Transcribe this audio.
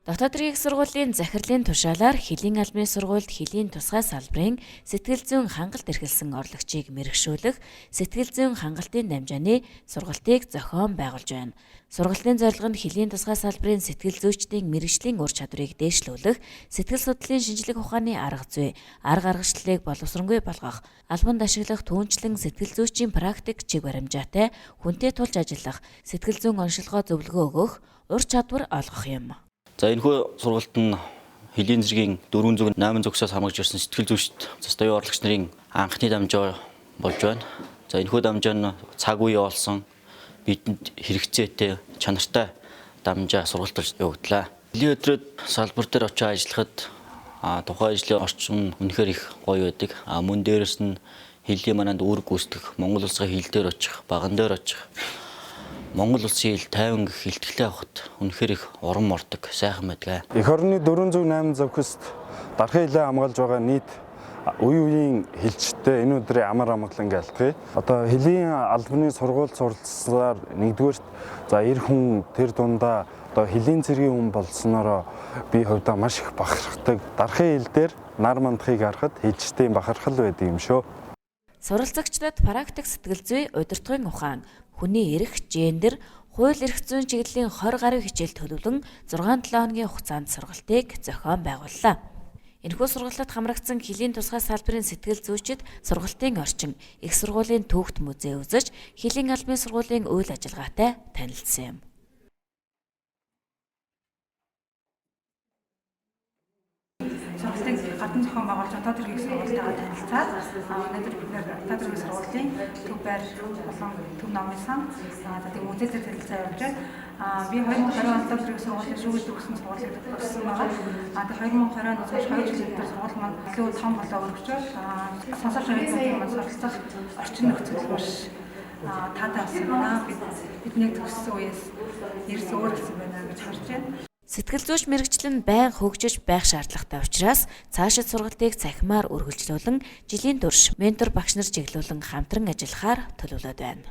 Дотоод хэргийн их сургуулийн захирлын тушаалаар хөлийн албаны сургуульд хөлийн тусгай салбарын сэтгэл зүйн хангалт эрхэлсэн орлогчийг мэргэшүүлэх сэтгэл зүйн хангалтын дамжааны сургалтыг зохион байгуулж байна. Сургалтын зорилго нь хөлийн тусгай салбарын сэтгэл зүйчдийн мэргэжлийн ур чадварыг дээшлүүлэх, сэтгэл судлалын шинжлэх ухааны арга зүй, арга аргачлалыг боловсронгүй болгох, албанд ашиглах түүнчлэн сэтгэл зүйчийн практик чиг баримжаатай хүнтэй тулж ажиллах, сэтгэл зүйн оншилгоо зөвлөгөө өгөх ур чадвар олгох юм. За энэхүү сургалт нь хөлийн зэргийн 408 зөгсөөс хамрагч ирсэн сэтгэл зүйчд цас оюун орлогч нарын анхны дамжаа болж байна. За энэхүү дамжаа нь цаг үе олсон бидэнд хэрэгцээтэй чанартай дамжаа сургалт болж явагдлаа. Хөлийн өдрөд салбар дээр очиж ажиллахад тухайн ажлын орчин үнэхээр их гоё байдаг. Мөн дээрээс нь хөлийн мананд үүрэг гүйцэтгэх, Монгол улсын хил дээр очих, баган дээр очих, Монгол улсын хил 50 гэх илтгэлээ авахд үнэхээр их урам ордог, сайхан байдаг. Эх орны 408 зохист дархын хилээ хамгаалж байгаа нийт үе үеийн хилчтэй энэ өдрийн амар амгалан гэлтгий. Одоо хөлийн албаны сургууль суралцсаар нэгдүгээрт за эр хүн тэр дундаа одоо хөлийн цэргийн хүн болсноороо би хувьдаа маш их бахархдаг. Дархын хил дээр нар мандахыг харахад хилчдийн бахархал байдаг юм шүү. Суралцагчдад практик сэтгэл зүй, удирдлагын ухаан, хүний эрх, гендер, хууль эрх зүйн чиглэлийн 20 гаруй хичээл төлөвлөн 6-7 хоногийн хугацаанд сургалтыг зохион байгууллаа. Энэхүү сургалтад хамрагдсан хөлийн тусгай салбарын сэтгэл зүйчид сургалтын орчин, их сургуулийн түүхт музей үзэж, хөлийн албаны сургуулийн үйл ажиллагаатай танилцсан юм. Сургалтыг гадна зохион байгуулж дотоод хэргийн их сургуультайгаа танилцаад өнөөдөр бид нэр дотоод хэргийн сургуулийн төв байр болон төв номын сан за тэг музейтэй танилцаа явж байна. Би 2020 онд дотоод хэргийн сургуулийн шүүгэл төгссөн сургуулийг төгссөн байгаа. Тэг 2020 оноос хойш 2 жилийн дотор сургууль маань илүү том болоо өргөжөөл сонсогч оюутнуудын маань суралцах орчин нөхцөл маш таатай болсон байна. Бидний төгссөн үеэс ерөөс өөр болсон байна гэж харж байна. Сэтгэл зүйч мэргэжил нь байнга хөгжиж байх шаардлагатай учраас цаашид сургалтыг цахимаар үргэлжлүүлэн жилийн турш ментор багш нар чиглүүлэн хамтран ажиллахаар төлөвлөд байна.